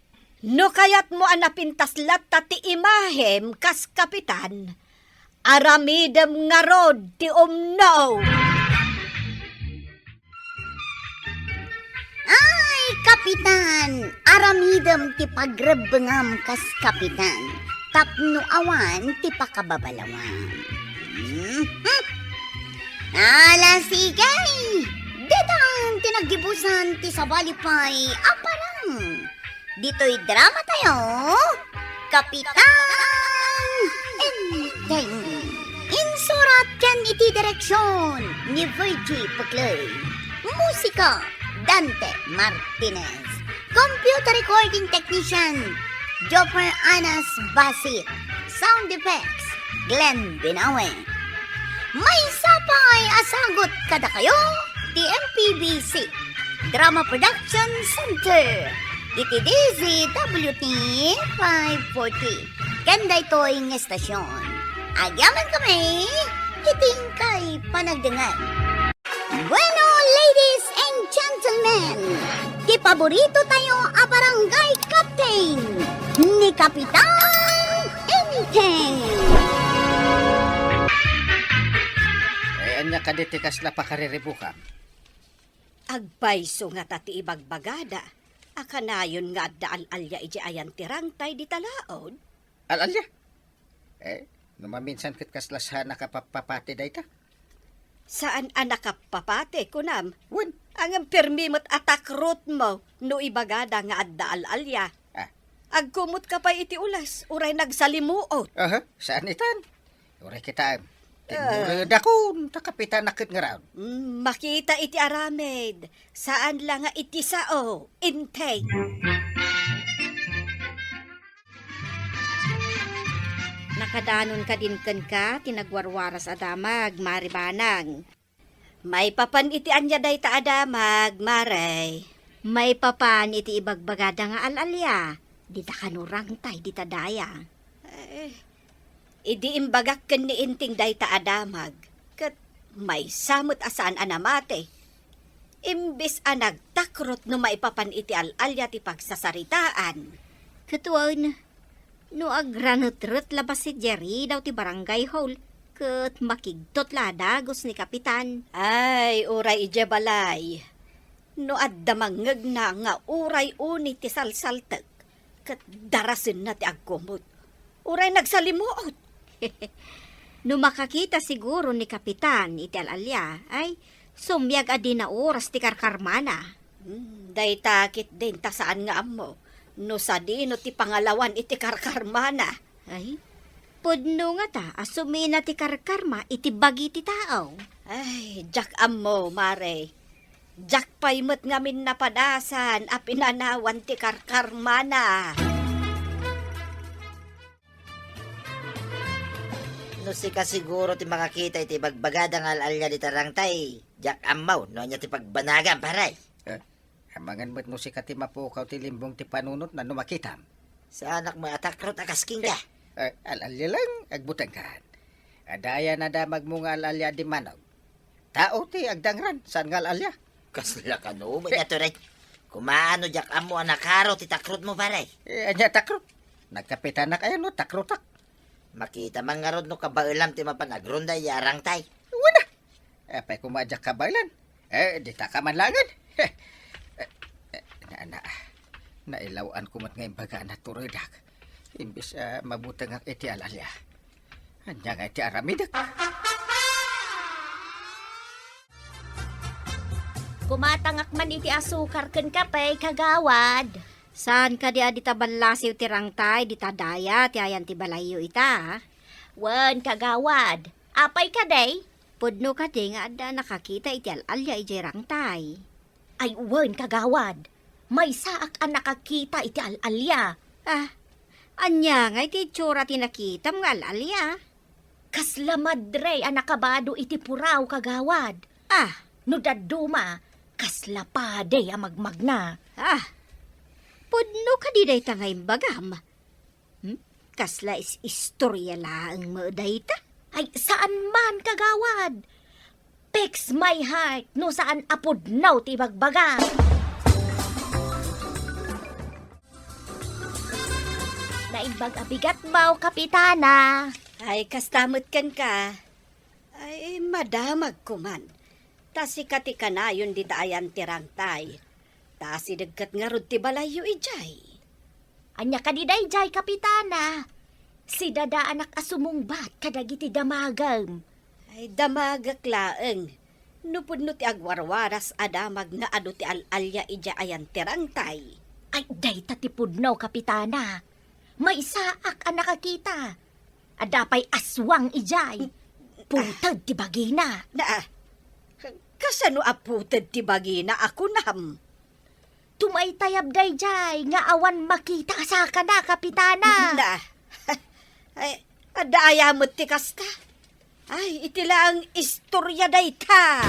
No kayatmo a napintas latta ti imahem kas kapitan, aramidem ngarud ti umno. Ay, kapitan, aramidem ti pagrebbengam kas kapitan tapno awan ti pakababalawam. Mhm. Ala, sige! Ditan ti naggibusan ti sabali pay a parang. Ditoy drama tayo, Kapitan Enteng. Insurat ken iti direksyon ni Virgie Puclay. Musika, Dante Martinez. Computer recording technician, Joffer Anas Basit. Sound effects, Glenn Binawe. Maysa pay a sagut kadakayo ti M P B C Drama Production Center iti D Z W T five forty ken daytoy nga estasyon. Agyamankami iti inkay panagdengngeg. Bueno, ladies and gentlemen, ti paborito tayo a barangay captain, ni Kapitan Enteng. Eh, ania kadi ti kasla pakariribukam? Agpayso ngata ti ibagbagada a kanayon nga adda al-alia idiay ayan ti rangtay dita laod. Al-alia? Eh, no maminsan ket kasla saan a kapappapati dayta? Saan a nakappapati, kunam? Wen. Ngem permi met a takrotmo no ibagada nga adda al-alia. Ah. Agkumotka pay iti ules, uray nagsalimuot. Aha, saan itan? Uray kitaem. Ah. Timmuredakon, ta kapitanak ket ngarud. Mm, makita iti aramid. Saan la nga iti sao, Enteng. Nakadanon kadin kenka ti nagwarwaras a damag, Mare Banang. Maipapan iti ania dayta a damag, Mare? Maipapan iti ibagbagada nga al-alia, dita kano rangtay dita daya. Eh, idi imbagak ken ni Enteng dayta a damag, ket maysa met a saan a namati. Imbes a nagtakrot no maipapan iti al-alia ti pagsasaritaan. Ket wen, no agranetret la bassit diay ridaw ti barangay hall, ket makigtot la a dagus ni Kapitan. Ay, uray idiay balay. No adda mangngegna nga uray uni ti salsaltek, ket darasenna ti agkumot. Uray nagsalimuot. No makakita siguro ni Kapitan iti al-alia, ay, sumiag a di nauras ti karkarmana. Hmm, dayta ketdin ta saan nga ammo no sadino ti pangalawan iti karkarmana. Ay, pudno ngata a sumina ti karkarma iti bagi ti tao. Ay, diak ammo, Mare. Diak pay met ngamin napadasan a pinanawan ti karkarmana. No sika siguro ti makakita iti ibagbagada nga al-alia dita rangtay, diak ammo no ania ti pagbanagam, pare. Eh, amangan met no sika ti mapukaw ti limbong ti panunotna no makitam. Saanak met a takrot a kas kenka. Eh, eh, al-alia lang, agbutengkan. Adda aya a damagmo nga al-alia a dimmanog? Tao ti agdangran, saan nga al-alia. Kasla kano met nga turay. Kumaano diak ammo a nakaro ti takrotmo, pare? Eh, ania takrot? Nagkapitanak aya no takrotak? Makita man ngarud no kabaelam ti mapan agronda idiay rangtay. Wen a. Apay koma a diak kabaelan? Eh, dita ka man laengen. Eh, eh, na, na, nailaw-anko met nga imbagana ti turedak. Imbes a mabutengak iti al-alia. Ania nga iti aramidek? Kumatangak man iti asukar ken kape, kagawad. Saan kadi a dita ballasiw ti rangtay, dita daya ti ayan ti balayyo ita, a? Wen, kagawad. Apay kadi? Pudno kadi nga adda a nakakita iti al-alia idiay rangtay? Ay, wen, kagawad. Maysaak a nakakita iti al-alia. Ah, Ania ngay ti itsura ti nakitam nga al-alia? Kasla madre a nakabado iti puraw, kagawad. Ah. No dadduma, kasla padi a magmagna. Ah. Pudno kadi dayta nga imbagam? Hmm? Kasla is-istorya laeng met dayta? Ay, saan man, kagawad. Fix my heart no saan a pudno ti ibagbaga. Naimbag a bigat mo, Kapitana. Ay, kasta met kenka. Ay, madamagko man. Ta sika ti kanayon dita ayan ti rangtay. Ta asideg ket ngarud ti balayyo idiay. Ania kadi daydiay, Kapitana? Sidadaanak a sumungbat kadagiti damagem. Ay, damagek laeng. No pudno ti agwarwaras a damag nga adu ti al-alia idiay ayan ti rangtay. Ay, dayta ti pudno, Kapitana. Maysaak a nakakita. Adda pay aswang idiay. Puted ti bagina. Na, kasano a puted ti bagina a kunam? Tumaytayab daydiay nga awan makita a sakana, Kapitana. Na, ay, adda aya met ti kasta? Ay, iti laeng istorya dayta.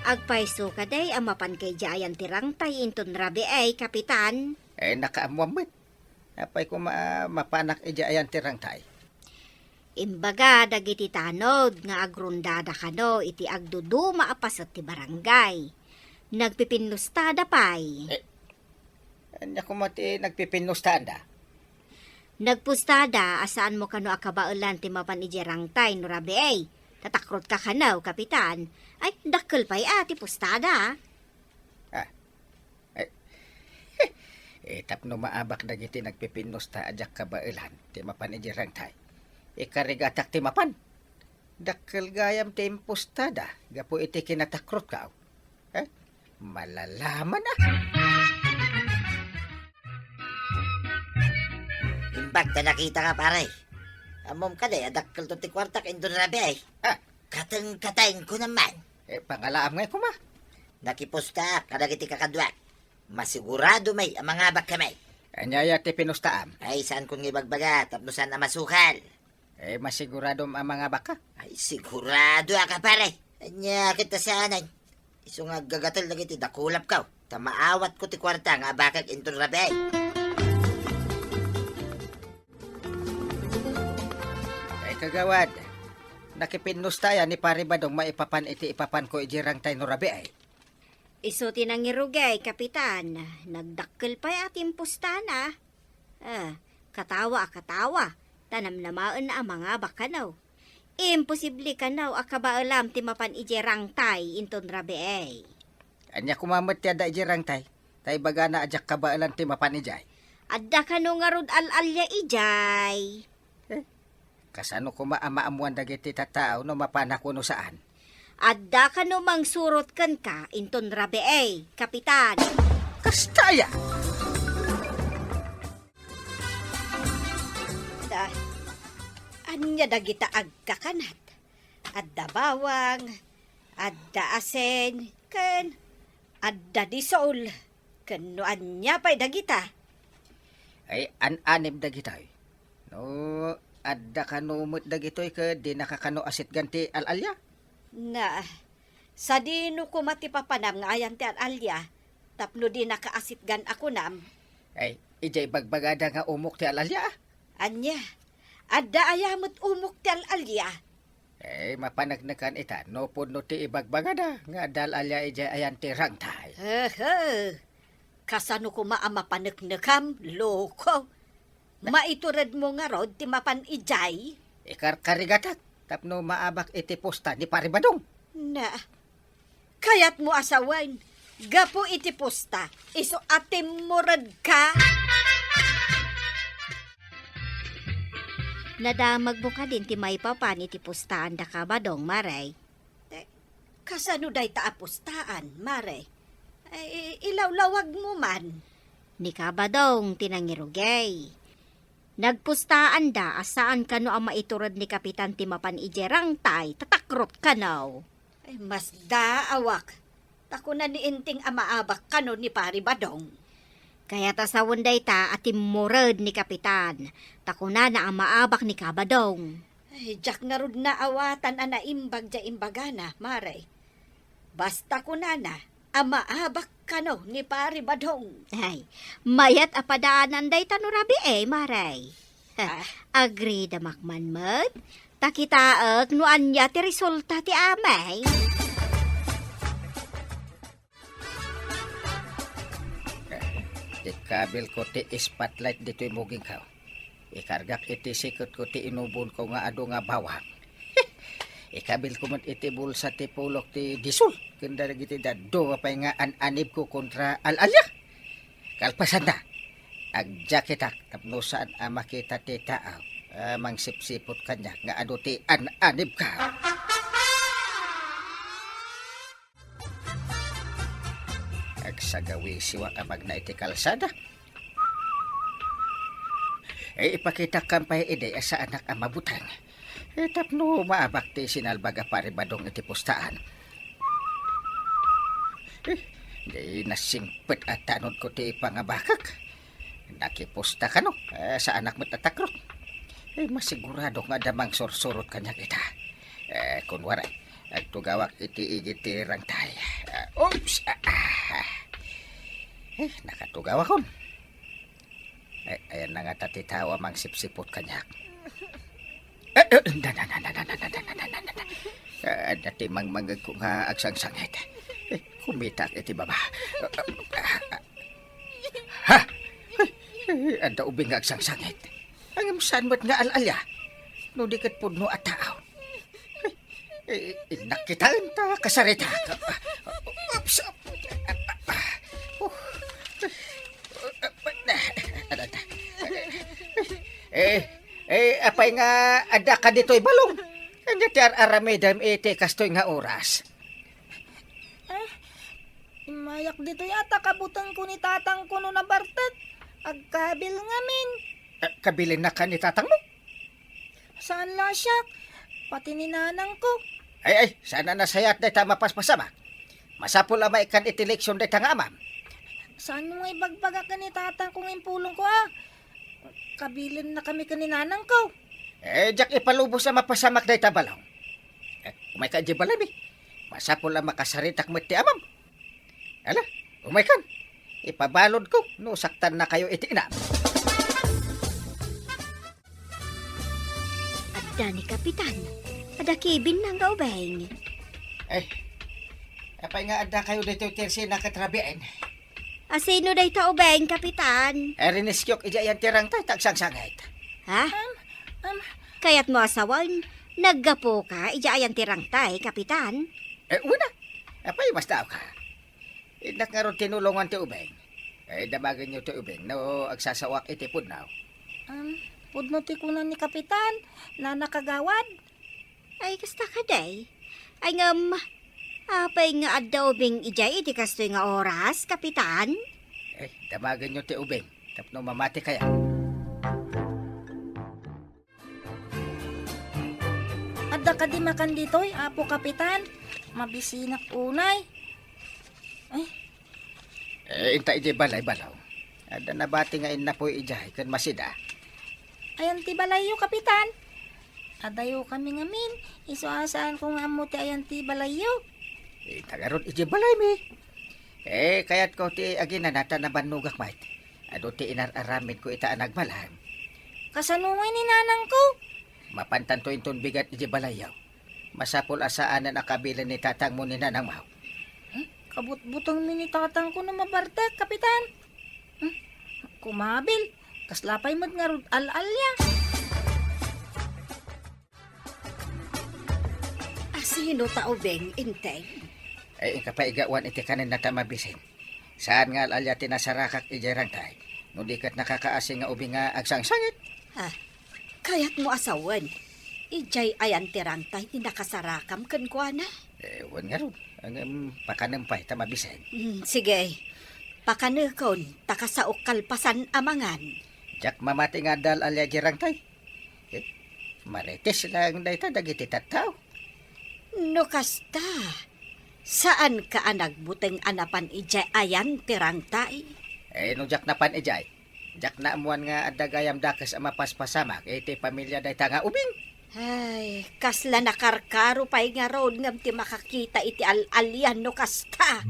Agpayso kadi a mapanka idiay ayan ti rangtay inton rabii, Kapitan? Eh, nakaammoam met. Apay koma a mapanak idiay ayan ti rangtay? Imbaga dagiti tanod nga agrondada kano iti agduduma a paset ti barangay. Nagpipinnustada pay. Eh, ania koma ti nagpipinnustaanda? Nagpustada a saanmo kano a kabaelan ti mapan idiay rangtay no rabii. Tatakrotka kano, Kapitan. Ay, dakkel pay a ti pustada. Ah. Eh, eh, tapno maabak dagiti nagpipinnusta a diak kabaelan ti mapan idiay rangtay. Ikarigatak ti mapan. Dakkel gayam ti impustada gapu iti kinatakrotko. Eh, malalaman a. Imbag ta nakitaka, pare. Ammom kadi a dakkelto ti kuartak inton rabii. Ah. Kateng-katengko naman. Eh, pangalaam ngay koma. Nakipustaak kadagiti kakaduak. Masigurado may a mangabak kami. Ania aya ti pinustaam? Ay, saankon nga ibagbaga tapno saan a masukal. Eh, masiguradom a mangabakka? Ay, sigurado a ka, pare. Ania ket ta saanen? Isu nga aggagatel dagiti dakulapko, ta maawatko ti kuarta nga abakek inton rabii. Ay, kagawad, nakipinnusta aya ni Pare Badong maipapan iti ipapanko idiay rangtay no rabii? Isu ti nangirugay, Kapitan. Nagdakkel pay a ti impustana. Ah, katawa a katawa, ta namnamaenna a mangabak kano. Imposible kano a kabaelam ti mapan idiay rangtay inton rabii. Ania koma met ti adda idiay rangtay? Ta ibagana a diak kabaelan ti mapan idiay. Adda kano ngarud al-alia idiay. Eh, kasano koma a maammuan dagiti tattao no mapanak wenno saan? Adda kano mangsurot kenka inton rabii, Kapitan. Kasta aya? Da, ania dagita agkakanat? Adda bawang, adda asin, ken adda disol. Ken no ania pay dagita? Ay, an-anib dagitoy. No adda kano met dagitoy ket dinaka kano asitgan ti al-alia? Na, sadino koma ti papanam nga ayan ti al-alia tapno dinaka asitgan a kunam? Ay, idiay bagbagada nga umok ti al-alia, a. Ania? Adda aya met umok ti al-alia? Eh, mapaneknekan ita no pudno ti ibagbagada nga adda al-alia idiay ayan ti rangtay. Hehe. Kasano koma a mapaneknekam, loko? Maituredmo ngarud ti mapan idiay? Ikarkarigatak tapno maabak iti pusta ni Pare Badong. Na, kayatmo a sawen, gapu iti pusta, isu a timmuredka? Nadamagmo kadin ti maipapan iti pustaan da ka Badong, Mare? Eh, kasano dayta a pustaan, Mare? Ay, ilawlawagmo man. Ni ka Badong ti nangirugay. Nagpustaanda a saan kano a maitured ni Kapitan ti mapan idiay rangtay, tatakrot kano. Ay, masdaawak. Ta kuna ni Inting a maabak kano ni Pari Badong. Kayat a sawen dayta a timmured ni Kapitan, ta kunana a maabak ni Kabadong. Ay, diak ngarud naawatan a naimbag diay imbagana, Mare. Basta kunana a maabak kano ni Pari Badong. Ay, mayat a padaanan dayta no rabii, Mare. Ah. Agree da makman met, ta kitaek no ania ti resulta ti amay. Ikabilko ti spotlight ditoy mugingko. Ikargak iti siketko ti inubonko nga adu nga bawang. Ikabilko met iti bulsa ti pulok ti disul ken dagiti dadduma pay nga an-anibko kontra al-alia. Kalpasanna, agjaketak tapno saan a makita ti taaw a mangsipsiput kaniak nga adu ti an-anibko. Agsagawisiwak a magna iti kalsada. Eh, ipakitakan pay idi a saanak a mabuteng. Eh, tapno maabak ti sinalbag a Pari Badong iti pustaan. Eh, di nasingpet a tanodko ti pangabakak. Nakipusta kano, eh, saanak met a takrot. Eh, masigurado nga adda mangsursurot kaniak ita. Eh, kunwari, agtugawak iti igid ti rangtay. Ah, oops! Ah, ah. Eh, nakatugawakon. Eh, ayanna ngata ti tao a mangsipsiput kaniak. Eh, eh, na, na, na. Ah, adda ti mangmangegko nga agsangsangit. Eh, kumitak iti baba. Ha? Eh, adda ubing nga agsangsangit. Ngem saan met nga al-alia? No di ket pudno a tao. Eh, innak kitaen ta kasaritak. Oops. Oh. Eh, eh, apay nga adda ka ditoy balong? Ania ti ar-aramidem iti kastoy nga oras? Ah, immayak ditoy a ta kabutengko ni tatangko no nabartek. Agkabil ngamin. Eh, kabilinnak ni tatangmo? Saan la siak, pati ni nanangko. Ay, ay, saan a nasayaat dayta a mapaspasamak. Masapul a maikkan iti leksion dayta nga amam. Saan mo nga ibagbaga ken ni tatangko nga impulongko a? Kabilinna kami ken ni nanangko. Eh, diak ipalubos a mapasamak dayta balong. Eh, umayka idiay balaymi. Masapul a makasaritak met ti amam. Ala, umaykan. Ipabaludko no saktannakayo iti inam. Adda ni Kapitan. Adda kibin nga ubeng. Eh, apay nga adda kayo ditoy tersena ket rabiin? A sino dayta ubeng, Kapitan? Eh, riniskiok idiay ayan ti rangtay, ta agsangsangit. Ha? Um, um. Kayatmo a sawen, naggapuka idiay ayan ti rangtay, Kapitan? Eh, wen a. Apay, mas tao ka. Innak ngarud tinulongan ti ubeng. Eh, damagenyo ti ubeng no agsasaoak iti pudno. Um, pudno ti kuna ni Kapitan, nana kagawad? Ay, kasta kadi. Ay, ngem, apay nga adda ubing idiay iti kastoy nga oras, Kapitan? Eh, damagenyo ti ubing tapno mamati kayo. Adda kadi makan ditoy, Apo Kapitan? Mabisinak unay. Ay. Eh, inta idiay balay, balaw. Adda nabati nga innapoy idiay ken masida. Ayan ti balayyo, Kapitan. Adayo kami ngamin. Isu a saanko nga ammo ti ayan ti balayyo. Inta ngarud idiay balaymi. Eh, kayatko ti aginana ta nabannogak met. Adu ti inar-aramidko ita a nagbalang. Kasano ngay ni nanangko? Mapantanto inton bigat idiay balayyo. Masapul a saanen a kabilen ni tatangmo ni nanangmo. Hmm? Kabutbutengmi ni tatangko no mabartek, Kapitan. Hmm? Kumabil, kasla pay met ngarud al-alia. Asino ta ubing, Inteng? Ay, inka pay igawan iti kanenna ta mabisin. Saan nga al-alia ti nasarakak idiay rangtay. No di ket nakakaasi nga ubing nga agsangsangit. Ah, kayatmo a sawen, idiay ayan ti rangtay ti nakasarakam kenkuana? Eh, wen ngarud. Ngem, pakanem pay ta mabisen. Hmm, sige. Pakanekon, ta kasaok kalpasan a mangan. Diak mamati nga adda al-alia idiay rangtay. Eh, marites laeng dayta dagiti tattao. No kasta, saanka a nagbuteng a napan idiay ayan ti rangtay? Eh, no diak napan idiay, diak naammuan nga adda gayam dakes a mapaspasamak iti pamilia dayta nga ubing. Ay, kasla nakarkaro pay ngarud ngem ti makakita iti al-alian no kasta.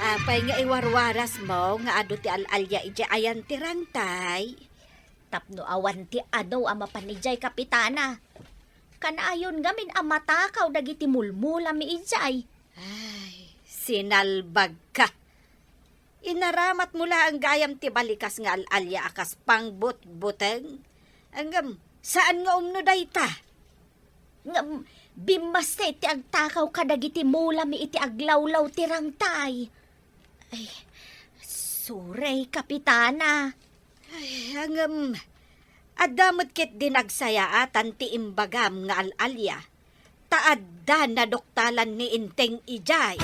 Apay nga iwarwarasmo nga adu ti al-alia idiay ayan ti rangtay? Tapno awan ti adu a mapan idiay, Kapitana. Kanaayon ngamin a matakaw dagiti mulmulami idiay. Ay, sinalbagka. Inaramatmo laeng gayam ti balikas nga al-alia a kas pangbutbuteng. Ngem, saan nga umno dayta? Ngem, bimmase ti agtakaw kadagiti mulami iti aglawlaw ti rangtay. Ay, sorry, Kapitana. Ay, ngem, adda met ketdi nagsayaatan ti imbagam nga al-alia, ta adda naduktalan ni Enteng idiay.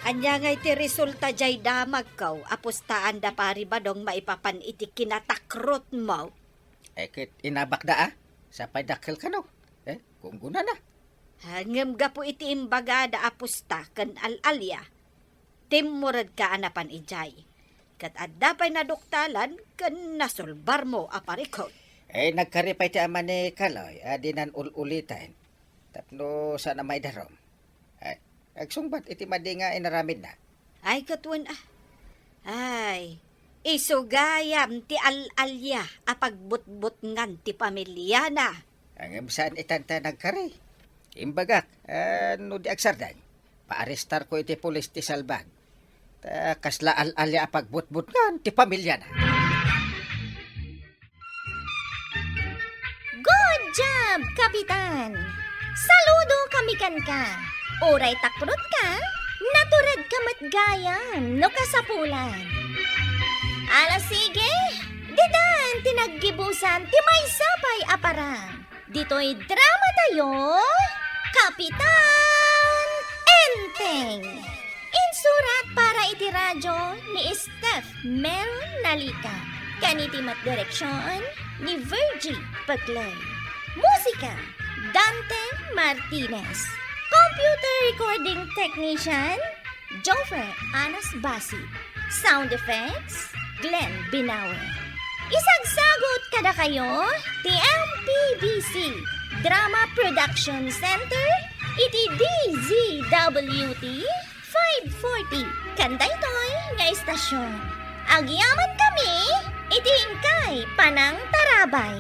Ania ngay ti resulta diay damagko a pustaanda, Pari Badong, maipapan iti kinatakrotmo? Eh, ket inabakda a, sapay dakkel kano. Eh, gunggonana. Ah, ngem gapu iti imbagada a pusta ken al-alia, timmuredka a napan idiay. Ket adda pay naduktalan ken nasulbarmo a parikut. Eh, nagkari pay ti ama ni Kaloy a dinan ul-uliten. Tapno saan a maidarum. Ay, agsungbat iti madi nga inaramidna. Ay, ket wen a. Ay, isu gayam ti al-alia a pagbutbutngan ti pamiliana. Ngem saan itan ta nagkari. Imbagak, ah, no di agsardeng, paarestarko iti pulis ti salbag. Ta kasla al-alia a pagbutbutngan ti pamiliana. Good job, Kapitan! Saludo kami kenka. Uray takrotka, naturedka met gayam no kasapulan. Ala sige, ditan ti naggibusan ti maysa pay a parang. Ditoy drama tayo, Kapitan Enteng. Insurat para iti radyo ni Steph Meron Nalica. Ken iti met direksion ni Virgie Peclay. Musika, Dante Martinez. Computer recording technician, Joffer Anas Basi. Sound effects, Glenn Binawe. Isagsagut kadakayo ti M P B C Drama Production Center iti D Z W T five forty. Ken daytoy nga istasyon, agyaman kami iti inkay panangtarabay.